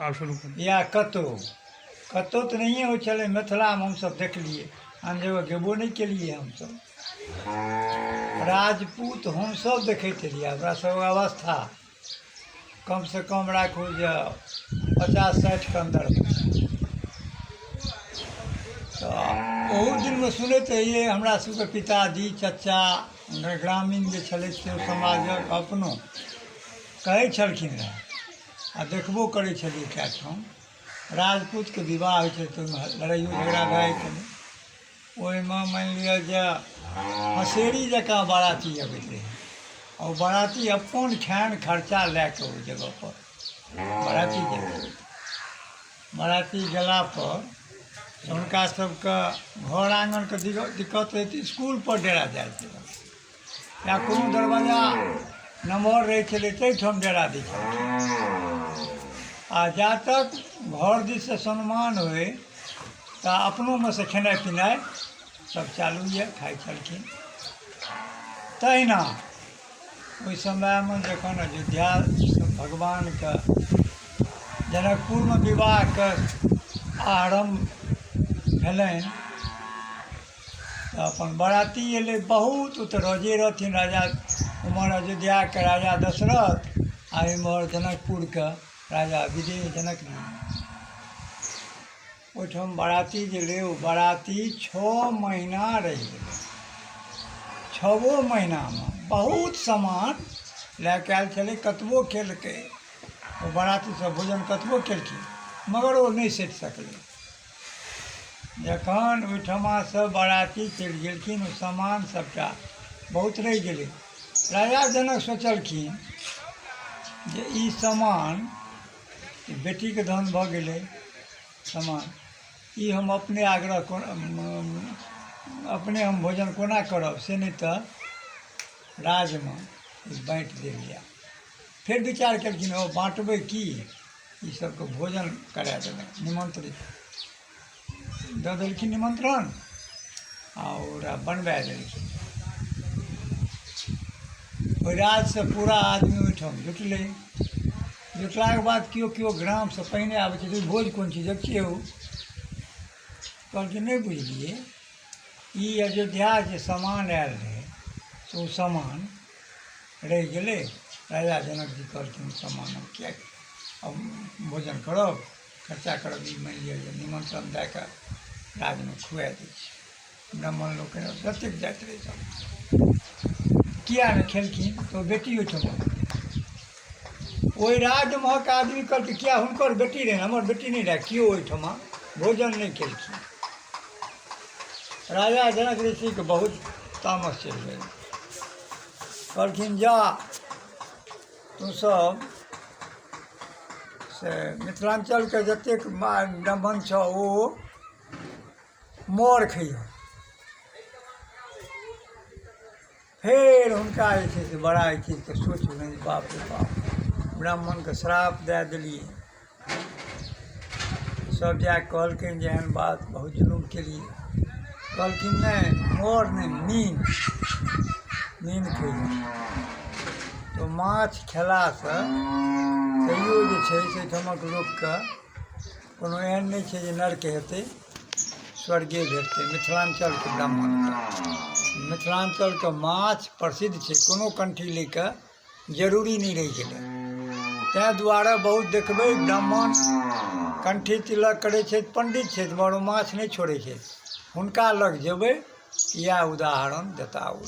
आब शुरू करू। या कतहु कतहु तऽ नहिए होइ छलै मिथिलामे हमसभ देखलियै, आन जगह गेबो नहि केलियै हमसभ। राजपूत हमसभ देखैत एलियै, हमरा सभक अवस्था कमसँ कम राखू जे 50-60 के अन्दरमे। तऽ ओहू दिनमे सुनैत रहियै हमरा सभके पिताजी, चचा, ग्रामीण जे छलै से समाजक अपनो कहै छलखिन रहए आ देखबो करै छलियै कए ठाम राजपूतके विवाह होइ छै तऽ ओहिमे लड़ाइयो झगड़ा भए जाइ छलै। ओहिमे मानि लिअ जे हँसेरी जकाँ बाराती अबैत रहै आ ओ बाराती अपन खान खर्चा लए कऽ ओहि जगहपर बाराती जाइ। बाराती गेलापर हुनका सबके घर आङ्गनके दिक्कत रहै तऽ इसकुलपर डेरा जाइ छलै या कोनो दरवाजा नमहर रहै छलै ताहिठाम डेरा दै छलखिन। आ जा तक घर दिससँ सम्मान होइ तऽ अपनोमे सँ खेनाइ पिनाइ सब चालू यऽ खाइ छलखिन। तहिना ओहि समयमे जखन अयोध्या भगवानके जनकपुरमे विवाहके आरम्भ भेलनि तऽ अपन बराती अयलै बहुत, ओ तऽ रजे रहथिन राजा, उमहर अयोध्याके राजा दशरथ आ इमहर जनकपुरके राजा विदेह जनक। ओहिठाम बराती गेलै, ओ बराती 6 महीना रहि गेलै। 6 महीनामे बहुत सामान लए कऽ आयल छलै, कतबो खेलकै ओ बराती सब, भोजन कतबो केलखिन मगर ओ नहि सटि सकलै। जखन ओहिठमासँ बराती चलि गेलखिन ओ सामान सबटा बहुत रहि गेलै। राजा जनक सोचलखिन जे ई सामान बेटीके धन भऽ गेलै सामान, ई हम अपने आग्रह अपने हम भोजन कोना करब, से नहि तऽ राजमे बाँटि देल जाय। फेर विचार केलखिन ओ बाँटबै की, ई सबके भोजन करा देबै, निमन्त्रित दऽ देलखिन निमन्त्रण आओर बनबा देलखिन। ओहि राजसँ पूरा आदमी ओहिठाम जुटलै। जुटलाके बाद केओ केओ ग्रामसँ पहिने आबै छै, भोज कोन चीजक छियै ओ? कहलखिन नहि बुझलियै, ई अयोध्या जे सामान आयल रहै से ओ सामान रहि गेलै। राजा जनकजी कहलखिन सामान हम किएक भोजन करब, खर्चा करब, ई मानि लिअ जे निमन्त्रण दए कऽ राजमे खुआ दै छी ब्राह्मण लोकनि जतेक जाइत रहै सब किया नहि खेलखिन। तऽ ओ बेटी ओहिठाम ओहि राजमहक आदमी कहलकै किया हुनकर बेटी रहनि, हमर बेटी नहि रहए, केओ ओहिठमा भोजन नहि केलखिन। राजा जनक ऋषिके बहुत तामस चढ़ि गेल, कहलखिन जा तू सब से मिथिलाञ्चलके जतेक ब्राह्मण छह ओ मर खइह। फेर हुनका जे छै से बड़ा एहि चीजके सोच भेलनि, बाप रे बाप ब्राह्मणके श्राप दए देलियै। सब जाके कहलखिन जे एहन बात बहुत जुलुम केलियै। कहलखिन नहि मर नहि, मीन मीन खइह। तऽ माछ खेलासँ तैयो जे छै से एहिठामक लोकके कोनो एहन नहि छै जे नर्क हेतै, स्वर्गे भेटतै। मिथिलाञ्चलके ब्राह्मणके मिथिलाञ्चलके माछ प्रसिद्ध छै, कोनो कंठी लैके जरूरी नहि रहि गेलै। ताहि दुआरे बहुत देखबै ब्राह्मण कंठी तिलक करै छथि, पंडित छथि, मगर ओ माछ नहि छोड़ै छथि। हुनका लग जेबै इएह उदाहरण देता ओ।